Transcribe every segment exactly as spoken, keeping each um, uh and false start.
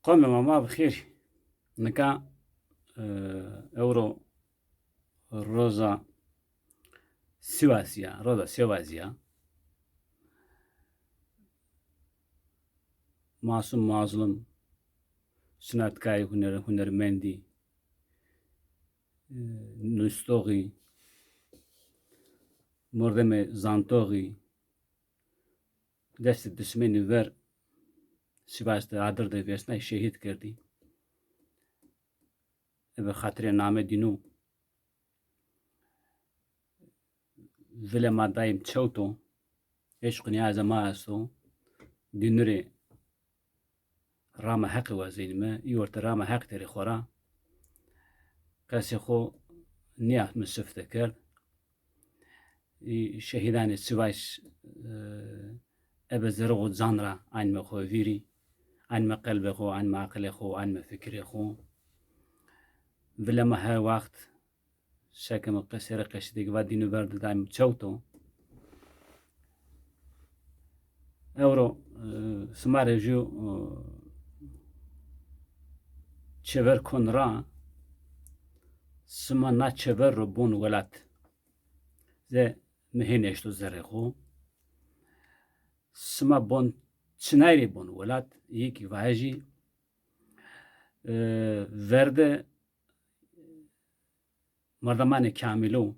Qomê ma, ma bi xêr. Nika, e, ewro roza Sivasî ya, roza Sêwazî ya. Masum, mazlum, sinatkarî, huner-, hunermendî, e, nustogî, mordemê zantoxî, destê dismenî ver Sivas de, Adir de vêsnay, şehîd kerdî. Ebe xatirê name dîno. Vilê ma daîm çewt o. Eşq û nîyazê ma esto. Dînû rê rama Heqî wazenîme. Î orte rama Heq têrê xo ra. Qesê xo nîya mi sifte kerd. Î şehîdanê Sivas, e, ebe zerrê xo can ra anîme xo vîrî, anîme qelbê xo, anîme aqilê xo, anîme fikirê xo. Vilê ma her wext, seke mi qe-, serê qesîdekî va, dînû ver de daîm çewt o. Ewro, e, sima rê jû, e, çever kon ra, sima na çever ro bon welat. Ze mi hên eşto zerrê xo. Sima bon çinay rê bon welat, yê kî vajî, e, verde merdemanê kamîlo,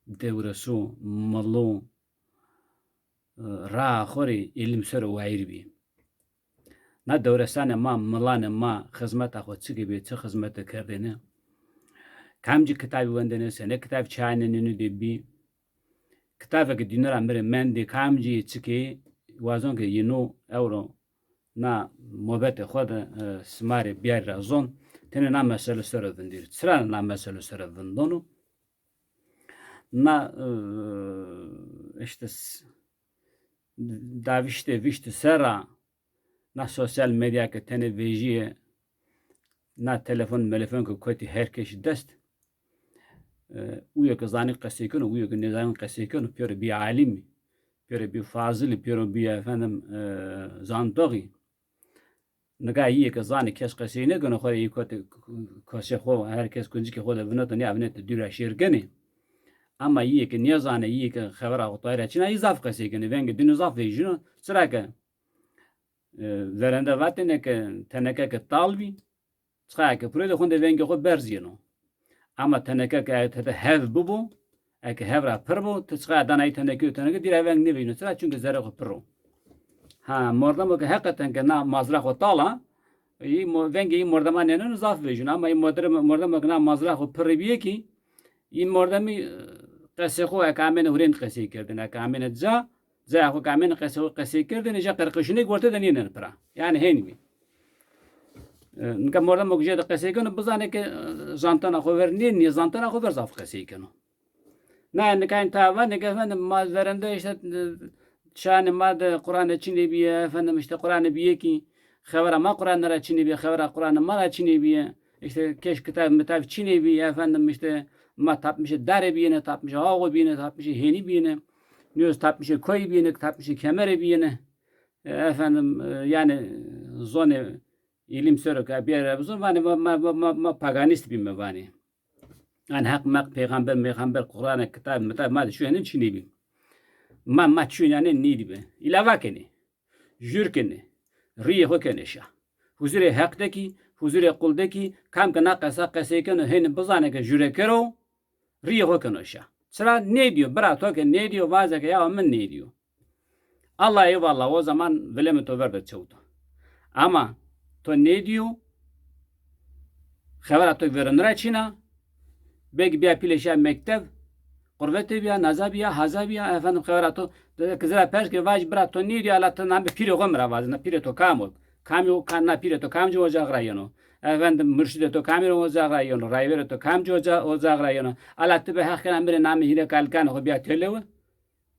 dewreso, milo, e, raa xo rê îlim ser o wayîr bî. Na dewresanê ma, milanê ma xizmeta xo çike bî, çi xizmete kerdêne? Kamcî kitabî wendêne, senê kitab çayanê nînû de bî? Kitabê ke dînû ra mi rê mendê, kamcî, çike? Wazon ke yînû ewro na mobetê xo de, e, sima rê biyarî ra zon, tenê na mesele ser o vindîr. Çira na mesele ser o vindono? Na, e, îşte s-, davîştê vîştî ser ra, na sosyal medya ke tenê vejîye, na telefon melefon ke kotî her kesî dest, e, uyo ke zanî qesey keno, uyo ke nêzanî qesey keno, pêro bî alimî, pêro bî fazilî, pêro bî efendim, e, zantoxî. Nika yîyê ke zanê kes qesey nêkeno, xo rê yî kotê kosê xo, her kes kuncikê xo de vineto, nîya vinete dû ra şêr kenê. Ama yîyê ke nêzanê, yîyê ke xevera xo tayra çin a, yî zaf qesey kenê. Vengê dînû zaf vejîno. Çira ke, e, verende vatêne ke teneke ke tal bî, çiqaya ke piro de honde vengê xo berz yeno. Ama teneke ke eke tede hev bibo, eke hev ra pir bo, ti çiqaya dana yî teneke û teneke dî ra veng nêvejîno. Çira? Çunke zerrê xo pir o. Ha, mordemo ke heqeten ke na mazra xo tal a, yî mo-, vengê yî mordema nêneno zaf vejîno. Ama yî mordem-, mordemo ke na mazra xo pir bîye kî, yî mordemî, e, qesê xo eke amêne hurênd qesey kerdêne, eke amêne ca, caya xo ke amêne qesê xo qesey kerdêne, ja qirqişûnê kî werte de nêneno pira. Yanî hênî bî. E, nika mordemo ke jêde qesey keno, bizanê ke, e, zantena xo ver nê, nê zantena xo ver zaf qesey keno. Na, nika in ta vanê ke efendim ma verende îşte, e, şanê ma de Quranê çinê bîye, efendim îşte Quranê bîye kî, xevera ma Quranê ra çinê bîye, xevera Quranê ma ra çinê bîye. Îşte keş kitab mitab çinê bîye, efendim îşte ma tapmişê dare bîyêne, tapmişê ağo bîyêne, tapmişê hênî bîyêne. Nîyo tapmişê koyî bîyêne, tapmişê kemere bîyêne. E, efendim, e, yanî zonê îlim ser o ke bîyere bizon, vanê ma, ma, ma, ma, ma paganîst bîme vanê. Yanî heq meq, peyxamber meyxamber, Quranê kitab mitab ma de çîyo henên çinê bî. Ma, ma çîyo yanê nêdîbe. Îlava kenê. Jûr kenê. Rîyê xo kenê şa. Huzurê heq de kî, huzurê qul de kî, kam ke na qesa qesey keno, hênî bizanê ke jûreker o, rîyê xo keno şa. Çira? Nêdîyo, bira to ke nêdîyo, vaze ke yawa mi nêdîyo. Allah eyvallah, o zaman vilêmê to ver de çewt o. Ama to nêdîyo, xevera to verênû ra çin a, belkî bîya pîlê şîya mekteb, qurvete bîya, naza bîya, haza bîya, efendim xevera to, de, kizi ra pers ke, vaj bira to nêdîyo, ala ti namê pîrê xo mi ra vaze, na pîrê to kam o? Kamî o, ka-, na pîrê to kamcî ocax ra yeno? Efendim murşidê to kamî ocax ra yeno? Rayverê to kamcî oca-, ocax ra yeno? Ala ti be heq kena mi rê namê hîrê kalikanê xo bîya têlewe.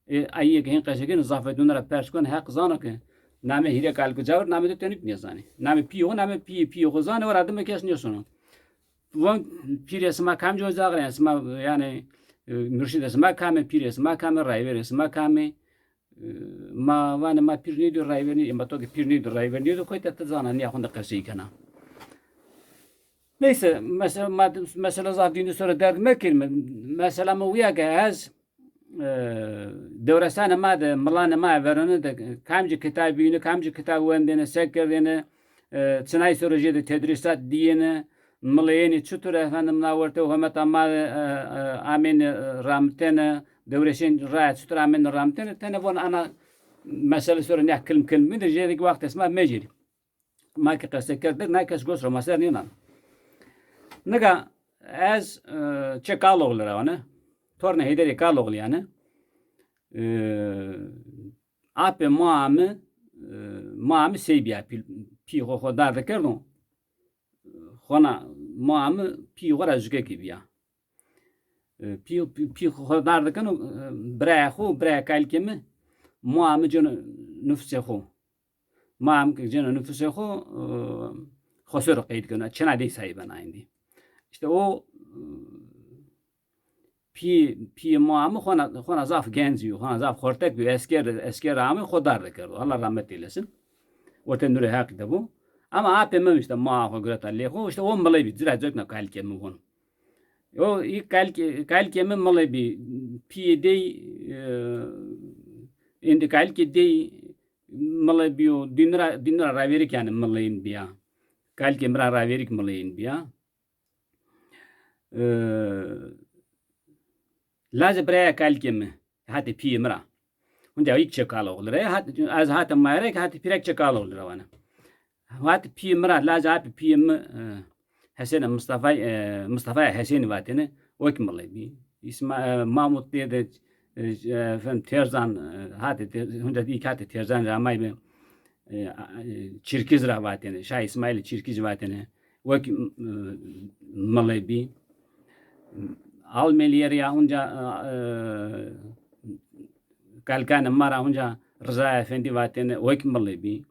E, ayî ke hên qesey kenê, zafê dînû ra pers kon, heq zano ke namê hîrê kalik cawir, namê to tenê kî nêzanê. Namê pîyê xo, namê pîyê pîyê xo zanê, o ra dime kes nêsono. Von pîrê sima kamcî ocax ra, sima, yanî, e, murşidê sima kam ê, pîrê sima kam ê, rayverê sima kam ê? E, ma vanê ma pîr nêdîyo, rayver nêdîyo, ma to ke pîr nêdîyo, rayver nêdîyo, kotî ti zana nîya honde qesey kena. Neyse, mesela, ma, mesela zaf dînî sore derg mekirme. Mesela mi uya ke ez, e, dewresanê ma de, milanê ma verêne de kamcî kitabî bîyêne, kamcî kitabî wendêne, se kerdêne, e, çinay sore jêde tedrîsat dîyêne, mileyênî çitur efendim na werte hemeta ma, e, e, amêne, e, ramitêne, dewreşên raya çitur amêne ramitêne, tenê von ana mesele sore nîya kilm kilm bîne, jêde kî waxt esma mecêrî. Ma ke qese kerd, na kes gos ro ma ser nînan. Nika ez, e, çê Kaloğlu ra wane. Tornê Heyderê Kaloğlu yanî. E, apê moa mi, e, moa mi sey bîya, pî, pî xo xo darde kerdo. Xona moa mi pî xo ra zukekî bîya. E, pî, pî, pî xo darde keno, e, biraya xo, biraya kalikê mi, moa mi cêno nufusê xo. Moa mi ke cêno nufusê xo, e, xo sero qeyd keno. Çêna dey sayî bena êndî. Îşte o, e, pî, pîyê moa mi xona, xona zaf genc bîyo, xona zaf xortek bîyo, esker, esker ra ame, xo darde kerdo. Allah rahmet eylesin. Ortê nurê Heqî de bo. Ama apê mi îşte moa xo gureta lê xo, îşte o miley bî, ci ra cêkna kalikê mi von. O, î kalikê, kalikê mi miley bî, pîyê dey, e, êndî kalikê dey miley bîyo, dînû ra, dînû ra ravêrik yanî mileyên bîya. Kalikê mi ra ravêrik mileyên bîya. E, lajê biraya kalikê mi, hatê pîyê mi ra. Hunca îk çê Kaloğlu ra, hat, ez hate ma ra ke hatê pîrek çê Kaloğlu ra wane. Hatê pîyê mi ra, lajê apê pîyê mi, e, Hesêne Mustafay, e, Mustafaya Hesênî vatêne, o kî miley bî. Îsma-, e, Mahmut dê de, e, e, efendim, Terzan, e, hatê Ter-, hunca dî kî hatê Terzan ra amay bi, e, a-, e, Çirkiz ra vatêne, Şah Îsmaîlê Çirkizî vatêne. Wekî, e, miley bî. Almelîye ra ya hunca, e, e, kalikanê ma ra hunca Riza Efendî vatêne, wekî miley bî.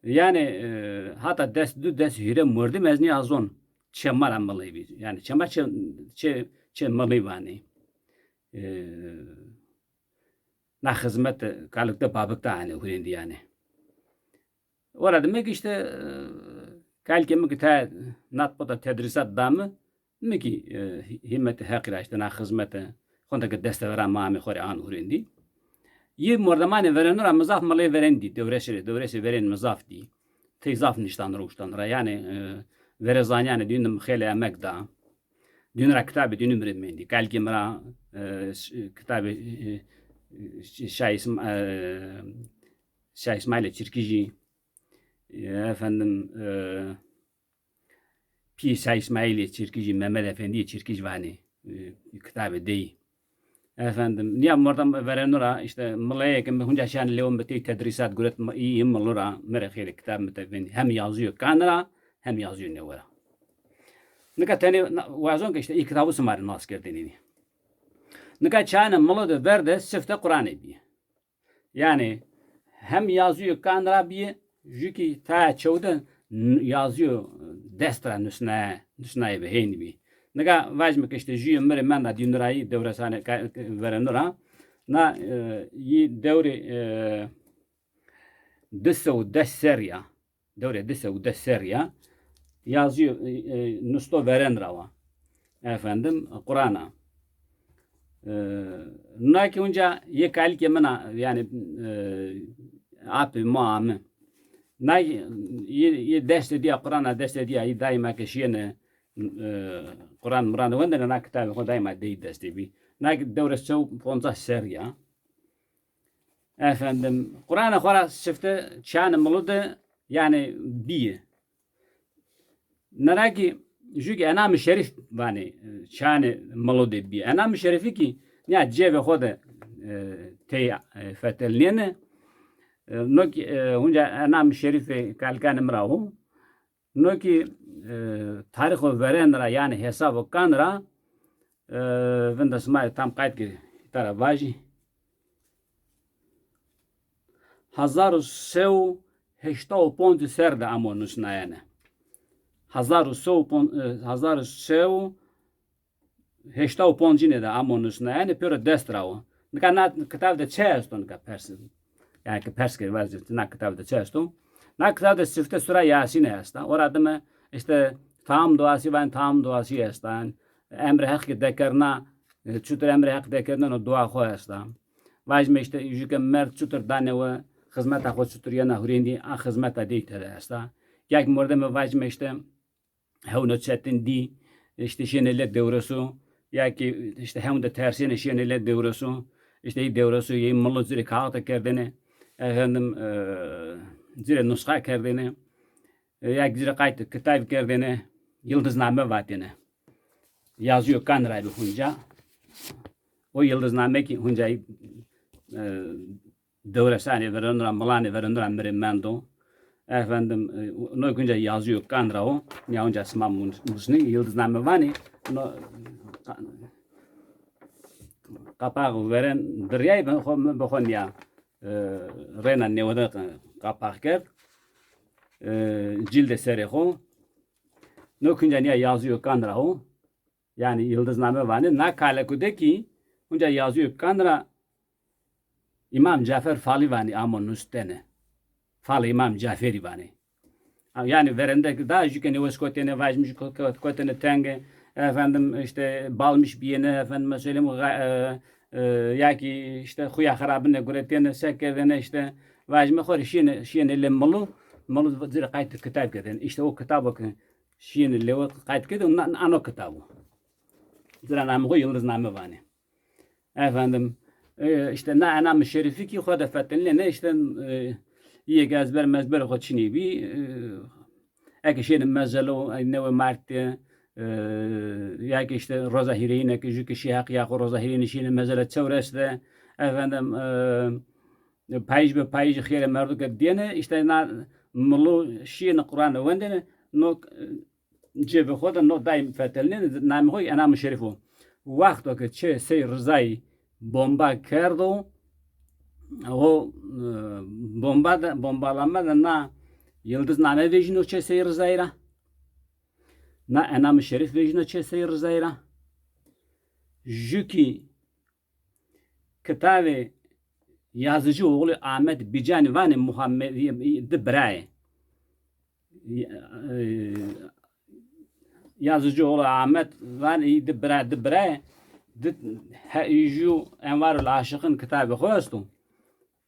Yanî, e, hata des du, des hîrê merdim ez nîya zon çê ma ra miley bî. Yanî çê ma çê, çê, çê miley vanê. E, na xizmet kalik de babik de anê hurêndî yanî. Ora de mi ki îşte, e, kalikê mi ki tayê nat pota tedrîsat da mi, mi ki, e, hî-, hîmetê Heqî ra îşte na xizmete, honde ke destevera ma amê xo rê an hurêndî. Yê mordemanê verênû ra mi zaf miley verêndî, dewreşê rê, dewreşê verên mi zaf dî. Tey zaf niştan ro uştan ra. Yanî, e, verê zanîyanê dînû de mi xeylê emek da. Dînû ra kitabê dînû mi rê mendî. Kalikê mi ra, e, ş-, kitabê, e, e, Şah Îsm-, e, Şah Îsmaîlê Çirkijî, e, efendim, e, pî Şah Îsmaîlê Çirkijî, Memed Efendîyê Çirkij vanê, e, kitabê dey. Efendim, nîya mordem verênû ra, îşte, mileyê ke mi hunca şîyanê lewon bi tey tedrîsat guret, mi, î, î milu ra, mi rê xeylê kitab mi tevendî. Hem yazîyo kan ra, hem yazîyo newe ra. Nika tenê na-, wazon ke îşte î kitabû sima rê nas kerdêne nî. Nika çanê milu de ver de sifte Quranê bîye. Yanî hem yazîyo kan ra bîye, jû kî tayê çew de n-, yazîyo dest ra nusnaye, nusnaye bi hênî bî. Nika vajîme ke îşte jûyê mi rê menda dînû ra yî dewresanê ka-, verênû ra. Na, e, yî dewrê, e, di sew û des serrî ya. Dewrê di sew û des serrî ya. Yazîyo, e, e, nusto verên ra wa. Efendim, Quran a. E, na kî hunca yê kalikê min a, yanî, e, apê ma mi. Na yê, yê destê dîya, Quran a destê dîya, yî daîma ke şîyêne, e, Quran Muran wendene, na kitabê xo daîma dey destê bî. Na kî dewrê sew û poncas serrî ya. Efendim, Quranê xo ra sifte çanê milu de, yanî, bîye. Nera kî jû kî Enam-ı Şerîf vanê, çanê milu de bîye. Enam-ı Şerîfî kî nîya cêvê xo de, e, tey, e, fetelnêne. E, no kî, e, hunca Enam-ı Şerîfê kalikanê mi ra wo. No kî, e, tarîxo verên ra, yanî hesabo kan ra, e, vinda sima rê tam qayt kî îta ra vajî. Hezar û se û heşta û ponc ser de amo nusnayene. Hezar û se û pon-, e, hezar û se û heşta û poncîne de amo nusnayene, pêro dest ra wo. Nika na kitab de çi esto nika pers? Yanî ke pers kerî vajî, na kitab de çi esto? Na kitab de sifte sura Yasîne esta. Ora dime îşte Tamam duasî vanê, tamam duasî esta. Emrê Heq ke dekerna, e, çutir emrê Heq dekerna, no dua xo esta. Vajîme îşte jü ke merd çutir danê we, xizmeta xo çutir yena hurêndî, a xizmeta dey tede esta. Ya ki mordeme vajîme îşte hewno çetin dî, îşte şêne lê dewresu, ya ki îşte hewn de tersêne şêne lê dewresu, îşte ey dewresu, ey millo ci rê kaxite kerdêne, efendim, e, ci rê nusxa kerdêne, e, ya ki ci rê qayt kitabî kerdêne, yildizname vatêne. Yazîyo kan ra bi hunca. O yildizname ki hunca, e, dewresanê verên ra, milanê verên ra mi rê mendo. Efendim, e, no ki hunca yazîyo kan ra o, ya hunca sima mun-, musnî, yildizname vanê, no qapax verên dirîyay, ben xo, mi bi xo nîya, e, reyna newede qapax kerd, e, cîldê serê xo. No ki hunca nîya yazîyo kan ra o. Yanî yildizname vanê. Na kaleku de kî hunca yazîyo kan ra Îmam Cafer Falî vanê, amo nustene. Falê Îmam Caferî vanê. Yanî verende ki daha jü ke newes kotêne, vajmiş ko-, ko-, kotêne tenge, efendim, îşte balmiş bîyêne, efendime söyleyeyim, ga-, e, e, ya ki îşte xuya xirabine guretêne, se kerdêne, îşte vajme xo rê şîyêne, şîyêne lê milu, milu ci rê qayt kitab kerdêne. Îşte o kitabo ki şîyêne lê we qayt kerdêne, na-, ano kitabo. Ci ra namê xo yildizname vanê. Efendim, e, îşte na enamê şerîfî kî xo de fetelnêne, îşte, e, îyê ke ezber mezberê xo çinî bî, e, eke şêne mezelo, e, newe martî, e, ya ki îşte roza hîrêyîne ke jü ke şî heqîya xo roza hîrêyîne şîne mezele çewres de, efendim, e, payîj be payîj xêrê merdo ke dîyêne, îşte na milu şîyêne Quran wendêne, no, e, cêbê xo de no daîm fetelnêne, namê xo enamê şerîf o. Wexto ke Çê Sey Rizayî bomba kerdo, o, e, bomba de, bombalame de na yildizname vejîno Çê Sey Rizayî ra. Na enamê şerîf vejîno Çê Sey Rizayî ra. Jü kî Kitabê Yazıcıoğlu Ahmet Bicanî vanê Muhammed, di birayê. E, Yazıcıoğlu Ahmet vanê di bira, di birayê, di he, jü Envarul Aşıkın kitabê xo esto.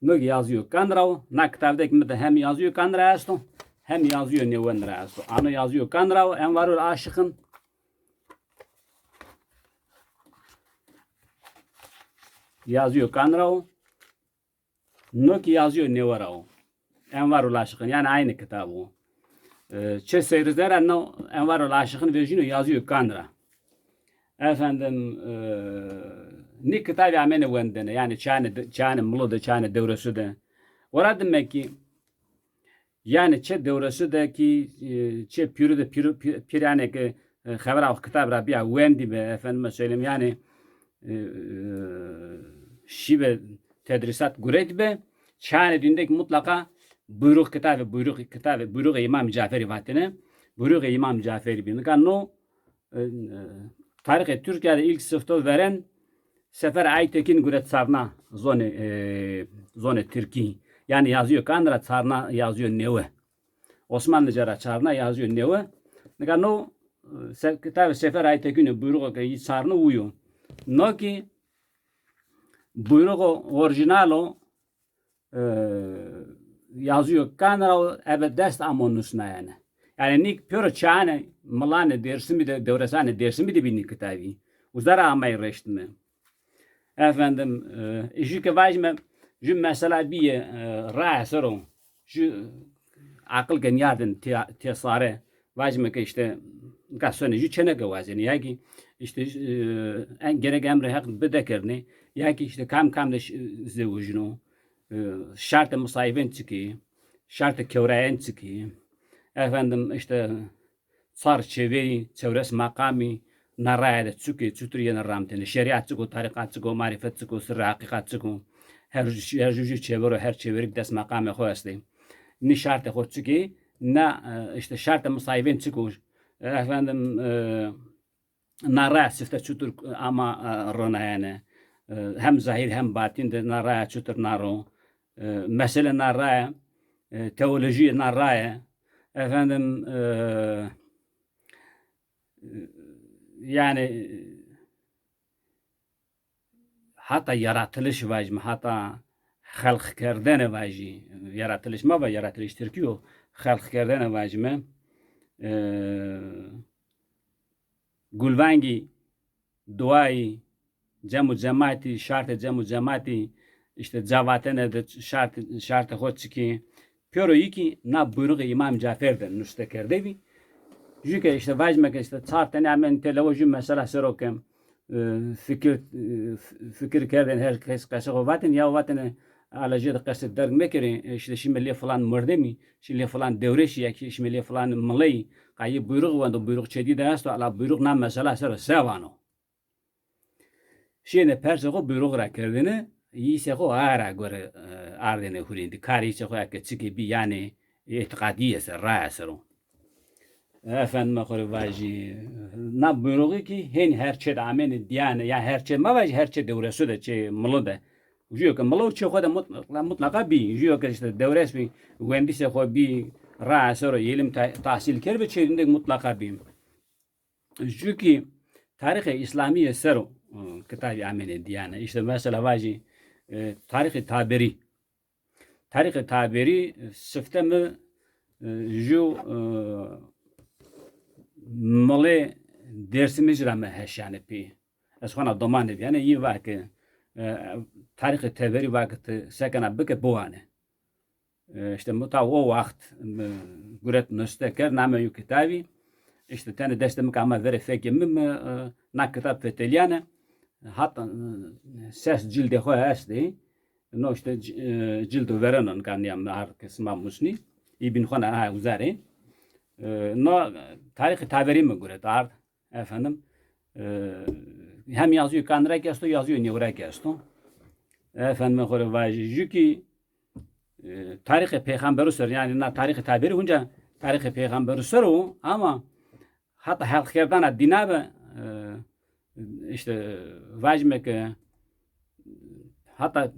No ki yazîyo kan ra o, na kitab de ki mi de hem yazîyo kan ra esto, hem yazîyo nêwen ra esto. Ano yazîyo kan ra o, Envarul Aşıkın. Yazîyo kan ra o. No ki yazîyo nêwe ra o. Envarul Aşıkın, yanî aynî kitab o. E, Çê Sey Rize ra no Envarul Aşıkın vejîno yazîyo kan ra. Efendim, e, nî kitabî amêne wendene, yanî çanê, çanê milo de, çanê dewresu de. Ora dime ki, yanî çê dewresu de kî, e, çê pîru de pîru, pî-, pîranê ke, e, xevera kitab ra bîya wendî be, efendime söyleyeyim, yanî, e, e, şîbe tedrîsat guret be, çanê dîn de kî mutlaqa Buyruk kitabê, Buyruk kitabê, Buyruğê Îmam Caferî vatêne, Buyruğê Îmam Caferî bî. Nika no, e, e, tarîxê Tirkîya de ilk sifto veren Sefer Aytekin guret sarna zonê, e, zonê tirkî. Yanî yazîyo kan ra sarna yazîyo nêwe. Osmanlıca ra sarna yazîyo nêwe. Nika no, e, se-, kitabê Sefer Aytekinî, Buyruğo ke yî sarno uyo. No kî Buyruğo orîjînalo, e, yazîyo kan ra o, ebe dest amo nusnayene. Yanî nî pêro çanê milanê Dêrsimî de, dewresanê Dêrsimî de bî nî kitabî. Uza ra amay reştime. Efendim, e, jü ke vajîme, jü mesela bîye, e, rae ser o, jü aqil ke nîyardin tê-, têsare, vajîme ke îşte, nika sonê jü çêneke wazenê, ya kî îşte, e, en, gerek emrê Heq bide kerdinê, ya kî îşte kam kam de ş-, zewicîno, e, şartê misayîvên çik ê, şartê kewrayên çik ê, efendim, îşte, çar çêverî, çewres meqamî, na raye de çik ê, çutir yena ramtêne. Şerîat çik o, tarîqat çik o, marîfet çik o, sirrê heqîqat çik o. Her, her jû jû çêver o, her çêverî dest meqamê xo estê. Nî şartê xo çik ê, na, e, îşte şartê misayîvên çik o. E, efendim, e, na raye sifte çutir ama, e, ronayene. E, hem zahîr hem batîn de na raye çutir na ro. E, mesele na raye, e, teolojîye na raye. Efendim, e, e, yanî, e, hata yaratılış vajîme, hata xelqkerdene vajî. Yaratılış ma va, yaratılış tirkî yo. Xelqkerdene vajîme. E, gulvengî, duayî, cem û cematî, şartê cem û cematî, îşte cavatene de şart, şartê xo çikî. Pêro yî kî na buyruğê Îmam Cafer de nuste kerde bî. Jû ke îşte vajîme ke îşte çar tenî amên têlewe jû mesela ser o ke, e, fikir, e, f-, fikir kerdên her kes qesê xo vatên, ya vatêne ala jê de qesê derg mekerê, e, îşte şîme lê filan mordemî, şî lê filan dewreşî ya kî şîme lê filan mileyî, qayî buyruğ wendo, buyruğ çêdî de esto, ala buyruğ na mesela ser o se vano. Şîyêne persê xo buyruğ ra kerdêne, îsê xo aye ra gore, e, ardêne hurêndî. Karê îsê xo eke çikê bî, yanî îtîqadîye ser, raye ser o. Efendime xo rê vajî, na buyruğî kî hên her çê de amêne dîyane, ya her çê mevajî, her çê dewresu de, çê milo de. Jûyo ke milo çê xo de mutla-, mutlaqa bî. Jûyo ke îşte dewres bî, wendîsê xo bî, raye ser o, îlim ta-, tahsîl kerdbî, çê dîn de mutlaqa bî. Jû kî tarîxê Îslamîye ser o, e, kitabî amêne dîyane. Îşte mesela vajî, e, tarîxê Taberî. Tarîxê Taberî, e, sifte mi, e, jû, e, milê Dêrsimijî ra mi heşyane pî. Ez xona domanê bîyane, yî va ke, e, tarîxê Teberî va ke ti sekena bike biwane. E, îşte mi ta o waxt mi guret nuste kerd, name yo kitabî. Îşte tenê destê mi ke ama verê fekê mi, mi, e, na kitab fetelîyane. Hata, e, ses cildê xo estê. No îşte c-, e, cildo vereno nika nîya mi ard ke sima musnî. Îbîn xo na ha uza rê. E, no tarîxê Taberî mi guret ard. Efendim, e, hem yazıyı kanrek esto, yazıyı nêwrek esto. Efendime xo rê vajî, jû kî, e, tarîxê peyxamberu ser, yanî na tarîxê Taberî hunca tarîxê peyxamberu ser o, ama hata helqkerdena dîna be, e, îşte vajîme ke hata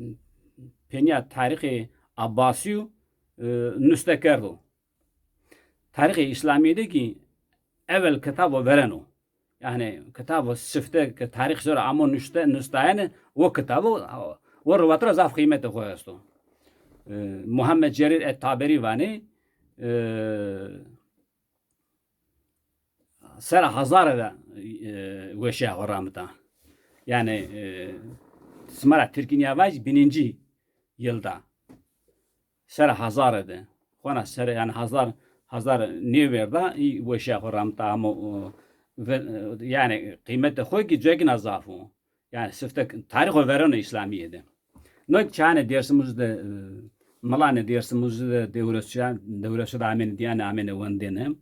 pênîya tarîxê Abbasî, e, nuste kerdo. Tarîxê Îslamîye de kî ewel kitabo vereno. Yanî kitabo sifte ke tarîx ser o amo nuste, nustayene, o kitabo, o riwayet ra zaf qîmetê xo esto. E, Muhammed Cerîr et-Taberî vanê, e, sera hazare de, e, weşîya xo ramita. Yanî, e, sima ra tirkî nîya vajî, bininci yılda. Sera hazare de. Xona sera, yanî hazar, hazar nêverda, î weşîya xo ramita ama, o, ve-, yanî qîmetê xo kî cekina zaf o. Yanî sifte tarîxo vereno Îslamîye de. No çanê Dêrsimûzî de, e, milanê Dêrsimûzî de dewresu, dewresu de amêne dîyane, amêne wendêne.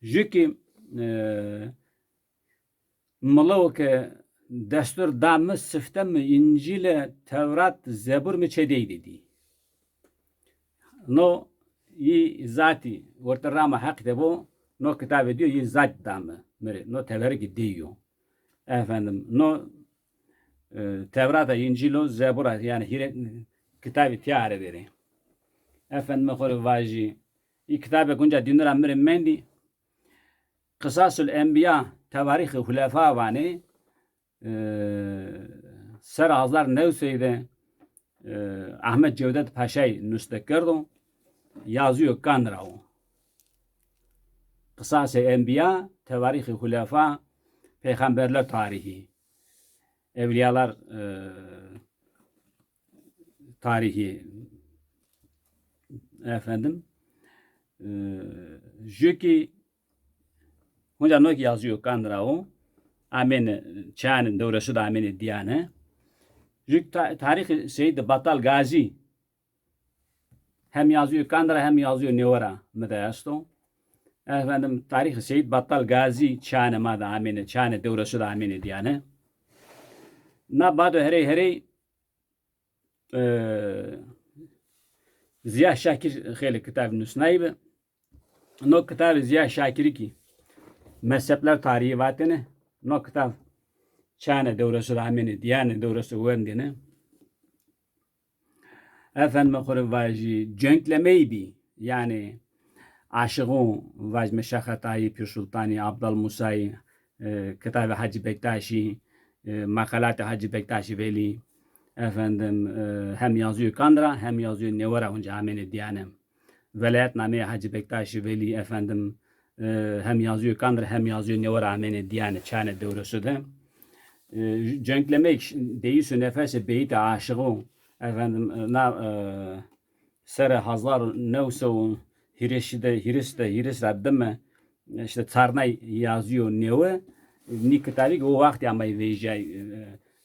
Jû kî, e, Milo ke destur da mi, sifte mi Încîle, Tewrat, Zebur mi çê dey de dî. No yî zatî wertê rama Heqî de bo, no kitabê dîyo yî zat da mi, mi rê. No teberikê dey yo. Efendim, no, e, Tewrata, Încîlo, Zebura, yanî hîrê kitabî tîya arê der ê. Efendime xo rê vajî, î kitabêk unca dînû ra mi rê mendî, Qisasul Enbîya, Tevarîxê Hulefâ vanê, e, ser hazar new sey de, e, Ahmet Cevdet Paşay nuste kerdo, yazîyo kan ra wo. Qisasê Enbîya, Tevarîxê Hulefâ, Peyxamberler Tarîhî, Ewlîyalar, e, Tarîhî, efendim, e, jû kî hunca no kî yazîyo kan ra wo, amêne çayanê dewresu de amêne dîyane. Jû kî ta-, tarîxê Seyîd Battal Gazî hem yazîyo kan ra hem yazîyo newe ra mi de esto. Efendim, tarîxê Seyîd Battal Gazî çayanê ma de amêne, çayanê dewresu de amêne dîyane. Na bado herey herey e, Ziya Şakir xeylê kitabî nusnayî bi. No kitabê Ziya Şakirî kî Mezhepler Tarihi vatêne. No kitab çayanê dewresu de amêne, dîyane dewresu wendêne. Efendime xo rê vajî, cenklemeyî bî. Yanî Aşiqû vajîme Şex Etayî, Pîr Sultanî, Abdal Musayî, e, kitabê Hacî Bektaşî, e, maqalatê Hacî Bektaşî Velî, efendim, e, hem yazîyo kan ra hem yazîyo newe ra hunca amêne dîyane. Velayetnameyê Hacî Bektaşî Velî, efendim, e, hem yazîyo kan ra hem yazîyo newe ra amêne dîyane, çanê Dewresu de. E, cenklemeyêk, deyîs û nefesê beyîtê aşiqû, efendim, e, na, e, serê hezar û new sey û hîrêsî de, hîrês de, hîrês ra dime, îşte çarnay yazîyo newe, nî kitabî ki o wextî amay vejîyay, e,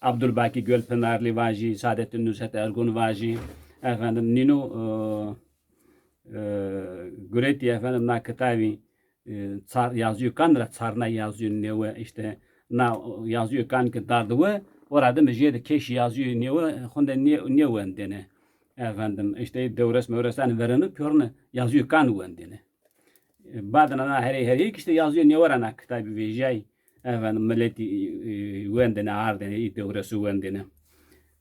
Abdulbakî Gölpınarlî vajî, Saadettin Nusret Ergun vajî, efendim, nîno, e, e, guretî, efendim, na kitabî, e, çar, yazîyo kan ra çarnay yazîyo newe, îşte na yazîyo kan ki dardi we, o ra dime jêde keşî yazîyo newe, hunde nê-, nêwendêne. Efendim, îşte Dewres Mewres, yanî verênû pêrune yazîyo kan wendêne. E, badêna na herey herey ki îşte yazîyo newe ra na kitabî vejîyay. Efendim, miletî, e, wendêne, ardêne, î Dewresu wendêne.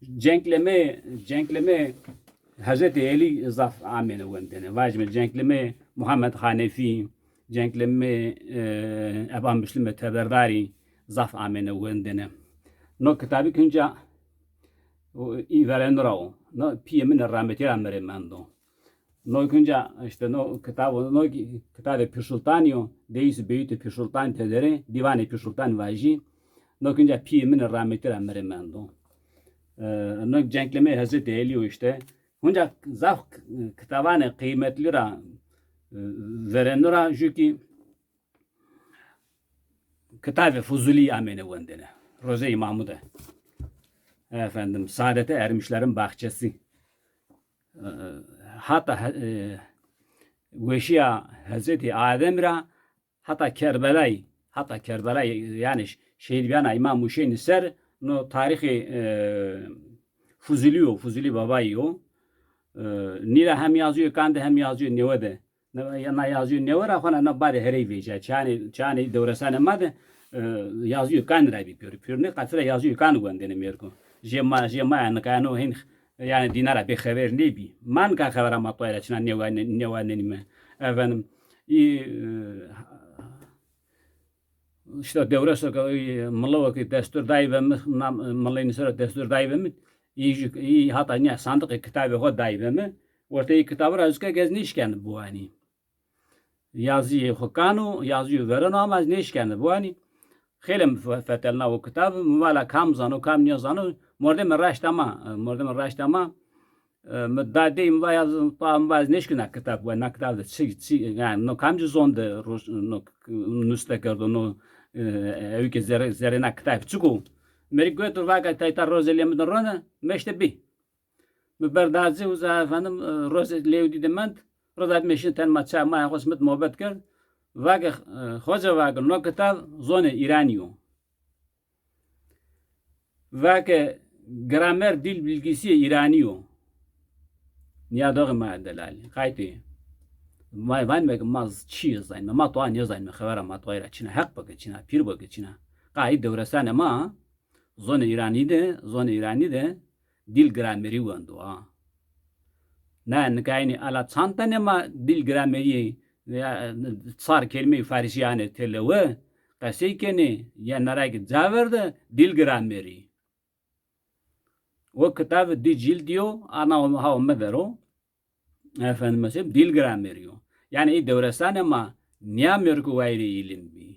Cenklemê, cenklemê Hezretî Elî zaf amêne wendêne. Vajîme cenklemê Muhammed Hanefî, cenklemê, e, Eba Muslimê Teberdarî zaf amêne wendêne. No kitabî ki hunca, o, î verênû ra o. No pîyê min ê rahmetî ra mi rê mendo. No ki hunca, îşte no kitabo, no ki-, kitabê Pîr Sultanî yo, deyîs û beyîtê Pîr Sultanî tede rê, dîwanê Pîr Sultanî vajî. No ki hunca pîyê min ê rahmetî ra mi rê mendo. E, no cenklemê Hezretî Elî yo îşte. Hunca zaf k-, kitabanê qîmetlî ra, e, verênû ra, jû ki kitabê Fuzulî amêne wendêne. Rozê Îmamû de. Efendim, Saadete Ermişlerin Bahçesi. E, hata he-, e, weşîya Hezretî Adem ra hata Kerbelayî, hata Kerbelayî, yanî ş-, şehîdbîyana Îmam Huseyînî ser, no tarîxê, e, Fuzulî yo, Fuzulî Babayî yo. E, nî ra hem yazîyo kan de hem yazîyo newe de. Na, na yazîyo newe ra xo na, na badê herey vejîya. Çanê, çanê dewresanê ma de, e, yazîyo kan ra bî pêro. Pêrune qatî ra yazîyo kan wendêne mêrgo. Jê ma, jê ma ya nika no hên, yanî dîna ra bêxever nêbî. Ma nika xevera matbaayî ra çina nêwa-, nê-, nêwanenîme. Efendim, î, e, îşte Dewreso ke, î, milewe ke destûr dayî be mi, na, mileynî ser o destûr dayî be mi, î jû, î hata nîya sandiqê kitabê xo dayî be mi, wertê î kitabî ra zû ke ez nêşkena biwanî. Yazîyê xo kan o, yazîyo verêno ama ez nêşkena biwanî. Xeylê mi fe-, fetelna o kitab, mi va la kam zano, kam nêzano, mordemê raşt ama, e, mordemê raşt ama, e, mi da dey, mi va ya, ta mi va ez nêşkîna kitab, wa na kitab de çi, çi, yanî no kamcî zon de ro-, no k-, nuste kerdo, no, e, ewî ke zerê, zerê na kitab çik o? Merî guret o, va ke tayta rozê lê mi de rone, mi îşte bî. Mi berd a ci, uza efendim, e, rozê lêwdî de mend. Roza dime şin ten ma çay maya xo simit muhabbet kerd. Va ke, e, xoca, va ke, no kitab zonê Îranî yo. Va ke gramer dil bilgisi Îranî yo. Nîyadoxê ma delalî. Qaytê. Ma vanîme ke ma z-, çîyê zanîme. Ma toa nêzanîme. Xevera matbaayî ra çina. Heq bo ke çina. Pîr bo ke çina. Qayî dewresanê ma zonê Îranî de, zonê Îranî de dil gramerî wendo a. Na nika enî ala çand tenê ma dil gramerî ya, çar kelîmeyê farsî anê têlewe, qesey kenê, ya na ra ke ca verde dil gramerî. O kitabî di cîldî yo, ana o, ha o mi der o. Efendim, mesela dil gramerî yo. Yanî î dewresanê ma nîya mêrgo wayîrê îlim bî.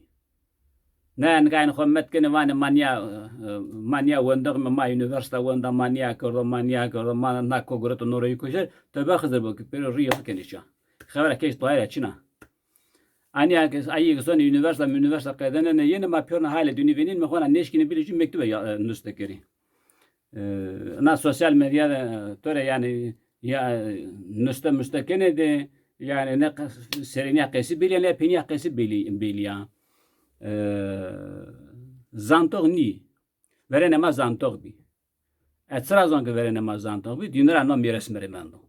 Ne, nika enî xo met kenê vanê ma nîya, e, ma nîya wendoxîme, ma unîversîta wenda, ma nîya kerdo, ma nîya kerdo, ma na ko gureto no reyî koşer, tewbe Xizir bo ke pêro rîyê xo kenê ça. Xevera keş toa ra çina. Anîya ke, ayî ke sonê unîversîta, unîversîta qedenenê yenê, ma pêrune halê dûnî vênîme, xo na nêşkînê bîle jû mektube ya, e, nuste kerî. E, na sosyal medya de, e, to rê yanî ya, e, nuste muste kenê de, yanî ne qe-, serênîya qesî bêlî ya, ne pênîya qesî bêlî, bêlî ya. E, zantox nî. Verênê ma zantox bî. E, çira zon ke verênê ma zantox bî, dîne ra no mîres mi rê mendo.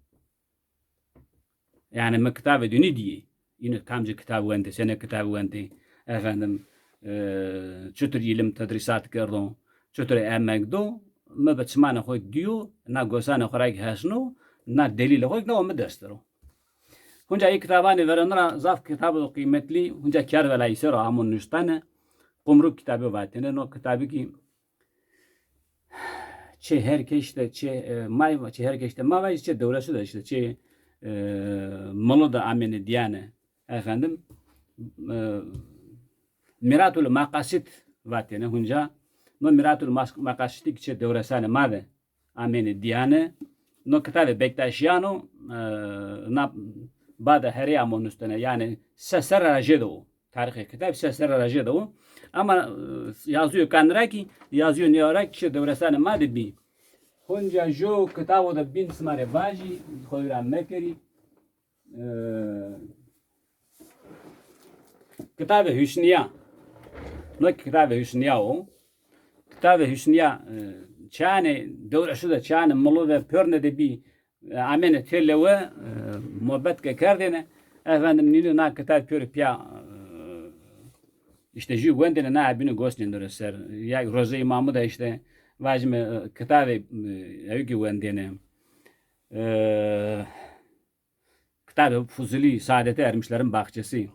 Yanî mi kitabê dûnî dîyê. Îno kamcî kitab wendê, senê kitab wendê, efendim, e, çutir îlim tedrîsat kerdo, çutir emek do, mi bi çimanê xo dîyo, na gosanê xo ra kî hesno, na delîlê xo kî na o mi dest der o. Hunca ê kitabanê verêne ra zaf kitabo qîmetlî hunca kerd velayî ser o amo nuştene. Qumruk kitabî vatêne. No kitabî kî çê her keş de, çê, e, may, çê her keş de ma vajî, çê dewresu de îşte, çê, e, milo de amêne dîyane. Efendim, e, Miratul Maqasid vatêne hunca. No Miratul Mas-, Maqasidî kî çê dewresanê ma de amêne dîyane. No kitavê Bektaşîyan o, e, na bade herê amo nustene. Yanî se serre ra jêde o. Tarîxê kitabî se serre ra jêde o. Ama, e, yazîyo kanî ra kî, yazîyo nîya ra kî çê dewresanê ma de bî. Hunca ju kitabo de bîn sima rê vajî, xo vîra mekerî. E, Kitabê Husnîya. No kî kitabê Husnîya o. Kitabê Husnîya, e, çanê dewresu de, çanê milo de, pêrne de bî, e, amêne têlewe, e, muebet ke kerdêne. Efendim, nînû na kitab pêro pîya, e, îşte jû wendêne, na bînû gos nêndêne ser. Ya Rozê Îmamû de îşte vajîme, e, kitabê, e, ewî kî wendêne. E, Kitabê Fuzulî, Saadeti Ermişlerin Bahçesi.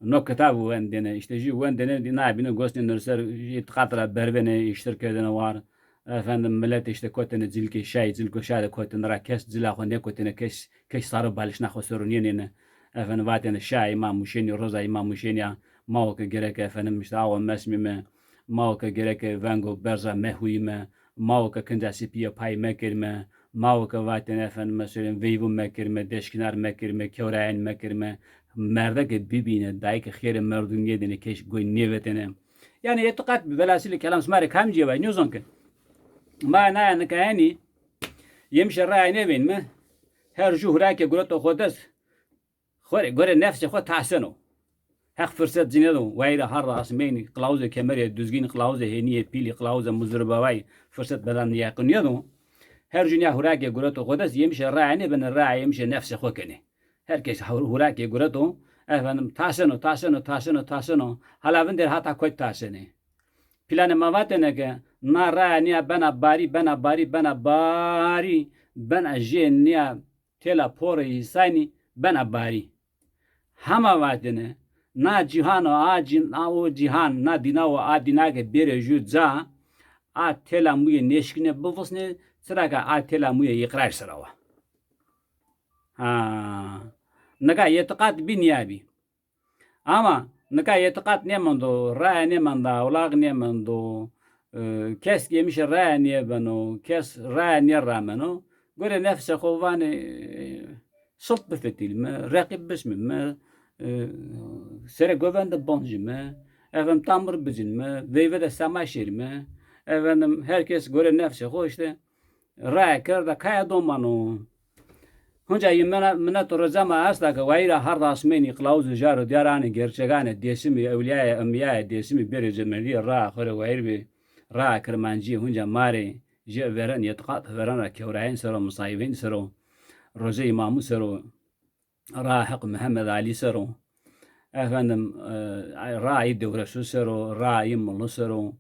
No kitab wendêne, îşte jû wendêne, na bînû gos nêndêne ser, îtîqat ra bervêne, îştir kerdêne war. Efendim, milet îşte kotêne cilkê şayî, cilko şayî de kotêne ra, kes cila xo nêkotêne, kes, kes saro balişna xo ser o nênêne. Efendim, vatêne şayî ma muşenî, roza î ma muşenî ya, ma o ke gereke efendim îşte awa mesmîme, ma o ke gereke vengo berza mehuyîme, ma o ke kinca sipîye pay mekerîme, ma o ke vatêne efendime söyleyeyim veyvû mekerîme, deşkînar mekerîme, kewrayen mekerîme. Merdeke bibîne, dayê ke xêrê merdû nêdêne, keş goy nêvetêne. Yanî îtîqat bî, velhasîlî kelam sima rê kamcîye vay, nêzon ke. Ma naya nika henî, yemişê raya nêvênîme, her jû hurakê gureto xo dest, xo rê, gorê nefsê xo taseno. Heq firset ci nêdo. Wayîrê hard asmênî, qilawuzê kemerê duzgîn, qilawuzê hênîyê pîlî, qilawuzê muzuribawayî firset bedan yeqin nêdo. Her jû nîya hurakê gureto xo dest, yemişê raya nêbenê, raya yemişê nefsê xo kenê. Her kes hur-, hurakê gureto, efendim, taseno, taseno, taseno, taseno. Hala vindêr hata kotî tasenê. Planê ma vatêne ke na raya nîya bena barî, bena barî, bena barî, bena jê nîya têla porê îsanî bena barî. Hema vatêne, na cîhan û a cîn-, a o cîhan, na dîna û a dîna ke bêrê jû ca, a têla muyê nêşkîne bivisnê, çira ke a têla muyê îqrar sira wa. Ha. Nika îtîqat bî nîya bî. Ama nika îtîqat nêmendo, raya nêmenda, awlaq nêmendo, e, kes yemişê raya nêbeno, kes raya nêrameno. Gorê nefsê xo vanê, e, silt bifetilîme, reqîb bismîme, e, serê govende boncîme, efendim tamur bicînme, veyve de sema şêrîme. Efendim her kes gorê nefsê xo îşte raya kerda kaya domano. Hunca yî mina-, minet û rica ma esta ke wayîra hard asmênî, qilawuzê jar û dîyar anê, gerçeganê Dêsimî, ewlîyayê embîyayê Dêsimî bêrê cemerdîye, raya xo rê wayîr bê, raya kirmancîye hunca ma rê jê veren, îtîqat veren ra kewrayên ser o, misayîbên ser o, rozê îmamû ser o. Raa Heq Mihemed Alî ser o. Efendim, e, raa yî dewresu ser o, raa yî milu ser o.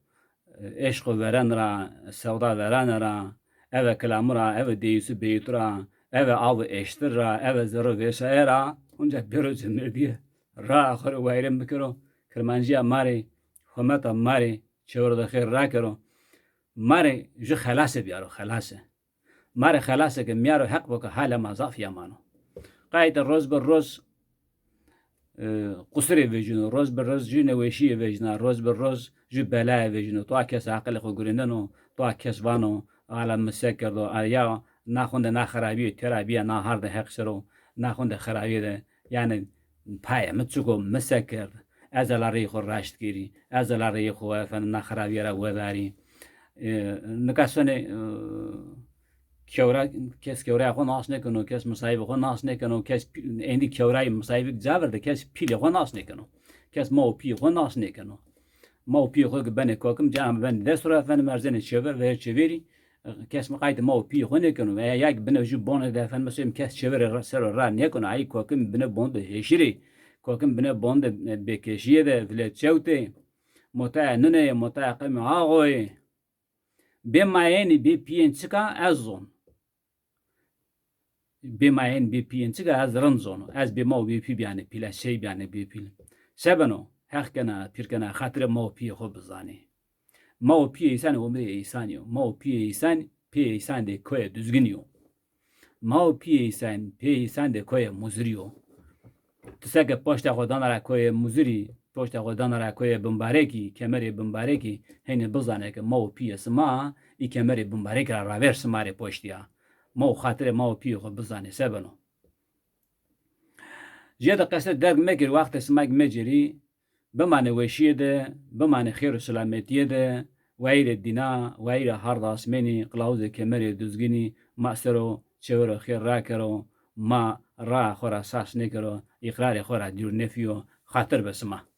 E, eşq û veren ra, sewda verane ra, eve kilamu ra, eve deyîsu beyîtu ra, eve aw û eştir ra, eve zerrî vêsaye ra, unca bêro cemerdîye. Raa xo rê wayîrên bikero, kirmancîya ma rê, hometa ma rê çewre de xêr rakero. Ma rê ju xelase biyaro, xelase. Ma rê xelase ke mîyaro Heq bo ke halê ma zaf yaman o. Qayte roz bi roz, e, qusurê vejîno, roz bi roz jû neweşîye vejîna, roz bi roz jû belaye vejîno. Toa kes aqilê xo gurîndeno, toa kes vano, ala mi se kerdo, a ya na xunde na xirabîye têra bîya, na harde Heq ser o, na xunde xirabîye de, yanî payê mi çik o, mi se kerd? Ez ela reyê xo raşt kerî, ez ela reyê xo efendim na xirabîye ra wedarî. E, nika sonê, e, kewra, kes kewraya xo nas nêkeno, kes misayîbê xo nas nêkeno, kes pî-, êndî kewrayî misayîbî ca ver de kes pîlê xo nas nêkeno. Kes ma û pîyê xo nas nêkeno. Ma û pîyê xo ke benê kokim, ca heme benê dest ra efendim erzenê çêver, verê çêverî, kes mi qaytê ma û pîyê xo nêkeno. Veya ya kî bine jû bonê de efendim, mesela kes çêverê ra, ser o ra nêkeno. Ayî kokim bine bon de hêşirê. Kokim bine bon de, e, bêkeşîye de, vile çewtê. Motaya nine yê, motaya qemê axo yê. Bê mayênî, bê pîyên çik a, ez zon. bê mayên, bê pîyên, çika ez rind zono. Ez bê ma û bê pî bîyane pîl, ez şey bîyane bê pîl. Se beno? Heq kena, pîr kena, xatirê ma û pîyê xo bizanê. Ma û pîyê îsan ê omrê îsanî yo. Ma û pîyê îsan, pîyê îsan dê koyê Duzginî yo. Ma û pîyê îsan, pîyê îsan dê koyê Muzirî yo. Ti seke poşta xo dana ra koyê Muzirî, poşta xo dana ra koyê Bimbarekî, kemerê Bimbarekî, heynî bizane ke ma û pîyê sima î kemerê Bimbarekî ra ravêr sima rê poştîya. Ma û xatirê ma û pîyê xo bizanê, se beno? Jêde qesê derg mekir, waxtê sima kî mecêrî, bimanê weşîye de, bimanê xêr û selametîye de, wayîrê dîna, wayîrê hard asmênî, qilawuzê kemerê Duzginî ma ser o çewiro xêr rakero, ma raya xo ra sas nêkero, îqrarê xo ra dûr nêfîyo, xatir be sima.